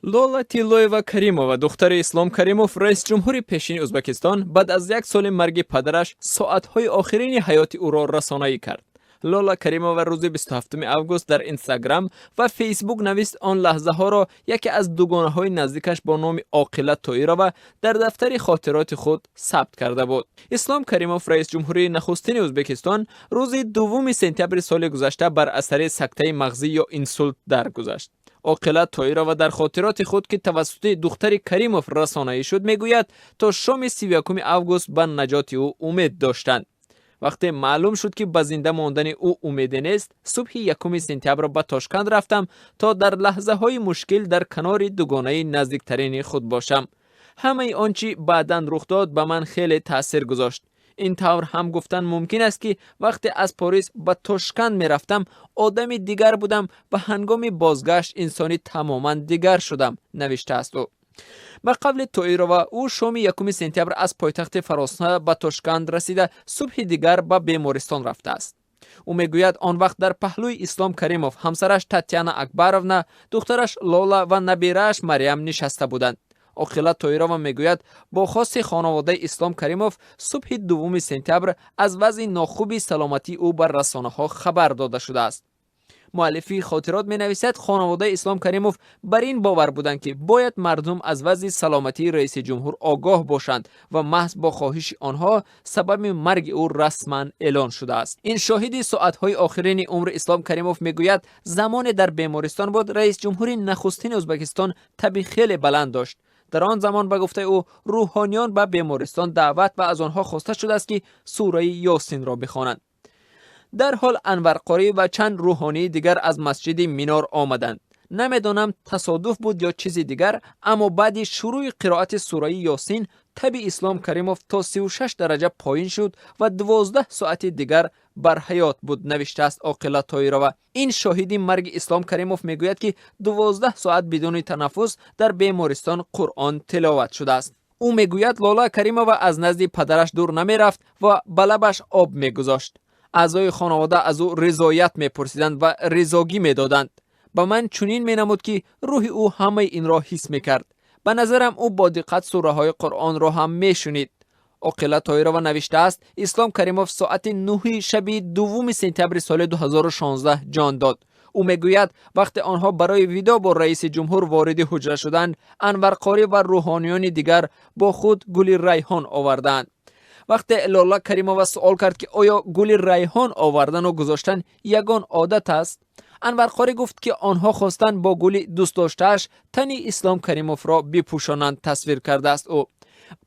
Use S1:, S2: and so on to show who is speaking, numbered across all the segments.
S1: Лола Тиллоева Каримова, духтари Ислом Каримов, раиси ҷумҳури пешини Ӯзбекистон, баъд аз як соли марги падараш соатҳои охирини ҳаёти ӯро расонаӣ кард. Лола Каримова рӯзи 27 август дар Инстаграм ва Фейсбук навист, он лаҳзаҳоро яке аз дугонаҳои наздикаш бо номи Оқила Тоирова дар дафтари хотироти худ сабт карда буд. Ислом Каримов, раис ҷумҳурии нахустини Ӯзбекистон, рӯзи 2 сентябри соли гузашта бар асари сактаи мағзӣ ё инсулт даргузашт. Оқила Тоирова дар хотироти худ, ки тавассути духтари Каримов расонаӣ шуд, мегӯяд, то шоми 31 август ба наҷоти ӯ умед доштанд. Вақте маълум шуд, ки ба зинда мондани ӯ умеде нест, субҳи 1 сентябр ба Тошканд рафтам, то дар лаҳзаҳои мушкил дар канори дугонаи наздиктарини худ бошам. Ҳамаи он чӣ баъдан рух дод, ба ман хеле таъсир гузошт. Ин тавр ҳам гуфтан мумкин аст, ки вақте аз Порис ба Тошканд мерафтам, одами дигар будам ва ҳангоми бозгашт инсони тамоман дигар шудам, навиштааст ӯ. Ба қавли Тоирова, ӯ шоми 1 сентябр аз пойтахти Фаронса ба Тошканд расида, субҳи дигар ба бемористон рафтааст. Ӯ мегӯяд, он вақт дар паҳлӯи Ислом Каримов ҳамсараш Татьяна Акбаровна, духтараш Лола ва набирааш Марьям нишаста буданд. Оқила Тоирова мегӯяд, бо хости хонаводаи Ислом Каримов субҳи 2 сентябр аз вазъи нохуби саломатии ӯ ба расонаҳо хабар дода шудааст. Муаллифи хотирот менависад, хонаводаи Ислом Каримов бар ин бовар буданд, ки бояд мардум аз вазъи саломатии раиси ҷумҳур огоҳ бошанд ва маҳз бо хоҳиши онҳо сабаби марги ӯ расман эълон шудааст. Ин шоҳиди соатҳои охирини умри Ислом Каримов мегӯяд, замоне дар бемористон буд, раис ҷумҳури нахустини Ӯзбекистон таби хеле баланд дошт. Дар он замон, ба гуфтаи ӯ, рӯҳониён ба бемористон даъват ва аз онҳо хоста шудааст, ки сураи Ёсинро бихонанд. Дарҳол Анварқорӣ ва чанд рӯҳонии дигар аз масҷиди Минор омаданд. Намедонам, тасодуф буд ё чизи дигар, аммо баъди шурӯи қироати сураи Ёсин таби Ислом Каримов то 36 дараҷа поин шуд ва 12 соати дигар бар ҳаёт буд, навиштааст Оқила Тоирова. Ин шоҳиди марги Ислом Каримов мегӯяд, ки 12 соат бидуни танаффус дар бемористон Қуръон тиловат шудааст. Ӯ мегӯяд, Лола Каримова аз назди падараш дур намерафт ва ба лабаш об мегузошт. Аъзои хонавода аз ӯ ризоят мепурсиданд ва ризогӣ медоданд. Ба ман чунин менамуд, ки рӯҳи ӯ ҳамаи инро ҳис мекард. Ба назарам, ӯ бо диққат сураҳои Қуръонро ҳам мешунид, Оқила Тоирова навиштааст. Ислом Каримов соати 9-и шаби 2 сентябри соли 2016 ҷон дод. Ӯ мегӯяд, вақте онҳо барои видоъ бо раиси ҷумҳур вориди ҳуҷра шуданд, Анварқорӣ ва рӯҳониёни дигар бо худ гули райҳон овардаанд. Вақте Лола Каримова суол кард, ки оё гули райҳон овардану гузоштан ягон одат аст, Анварқорӣ гуфт, ки онҳо хостанд бо гули дӯстдоштааш тани Ислом Каримовро бипӯшонанд, тасвир кардааст ӯ.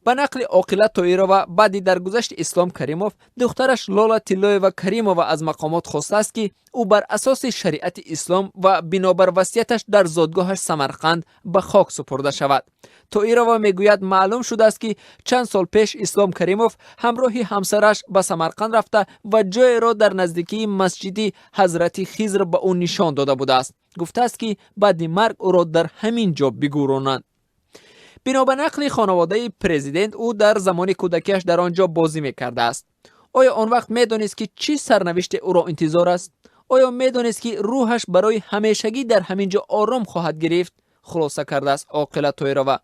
S1: Ба нақли Оқила Тоирова, баъди даргузашти Ислом Каримов духтараш Лола Тиллоева Каримова аз мақомот хостааст, ки ӯ бар асоси шариати ислом ва бинобар васияташ дар зодгоҳаш Самарқанд ба хок супурда шавад. Тоирова мегӯяд, маълум шудааст, ки чанд сол пеш Ислом Каримов ҳамроҳи ҳамсараш ба Самарқанд рафта ва ҷоеро дар наздикии масҷиди Ҳазрати Хизр ба ӯ нишон дода будааст. Гуфтааст, ки баъди марг ӯро дар ҳамин ҷо бигӯронанд. Бино ба нақли хонаводаи президент, ӯ дар замони кӯдакиаш дар он ҷо бозӣ мекардааст. Оё он вақт медонист, ки чӣ сарнавиште ӯро интизор аст? Оё медонист, ки рӯҳаш барои ҳамешагӣ дар ҳамин ҷо ором хоҳад гирифт? Хулоса кардааст Оқила Тоирова.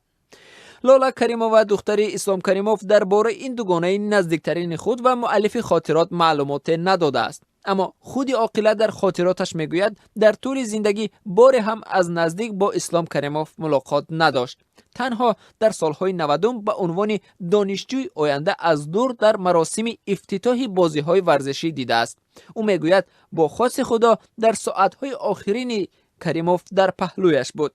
S1: Лола Каримова, духтари Ислом Каримов, дар бораи ин дугонаи наздиктарини худ ва муаллифи хотирот маълумоте надодааст. Аммо худи Оқила дар хотироташ мегӯяд, дар тӯли зиндагӣ боре ҳам аз наздик бо Ислом Каримов мулоқот надошт. Танҳо дар солҳои 90-ум ба унвони донишҷӯи оянда аз дур дар маросими ифтитоҳи бозиҳои варзишӣ дидааст. Ӯ мегӯяд, бо хоси Худо дар соатҳои охирини Каримов дар паҳлӯяш буд.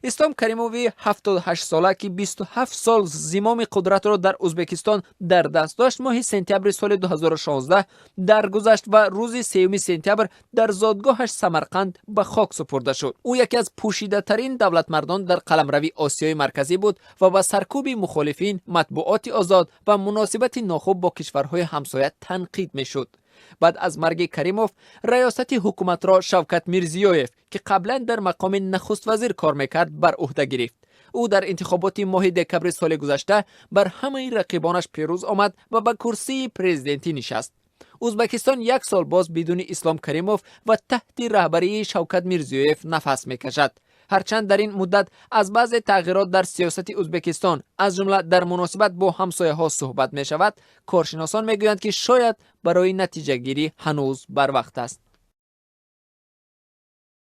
S1: Ислом Каримови 78-сола, ки 27 сол зимоми қудратро дар Ӯзбекистон дар даст дошт, моҳи сентябри соли 2016 даргузашт ва рӯзи 3 сентябр дар зодгоҳаш Самарқанд ба хок супурда шуд. Ӯ яке аз пӯшидатарин давлатмардон дар қаламрави Осиёи Марказӣ буд ва ба саркӯби мухолифин, матбуоти озод ва муносибати нохуб бо кишварҳои ҳамсоя танқид мешуд. Баъд аз марги Каримов раёсати ҳукуматро Шавкат Мирзиёев, ки қаблан дар мақоми нахуствазир кор мекард, бар ӯҳда гирифт. Ӯ дар интихоботи моҳи декабри соли гузашта бар ҳамаи рақибонаш пирӯз омад ва ба курсии президентӣ нишаст. Ӯзбекистон як сол боз бидуни Ислом Каримов ва таҳти раҳбарии Шавкат Мирзиёев нафас мекашад. Ҳарчанд дар ин муддат аз баъзе тағйирот дар сиёсати Ӯзбекистон, аз ҷумла дар муносибат бо ҳамсояҳо, суҳбат мешавад, коршиносон мегӯянд, ки шояд барои натиҷагирӣ ҳанӯз барвақт аст.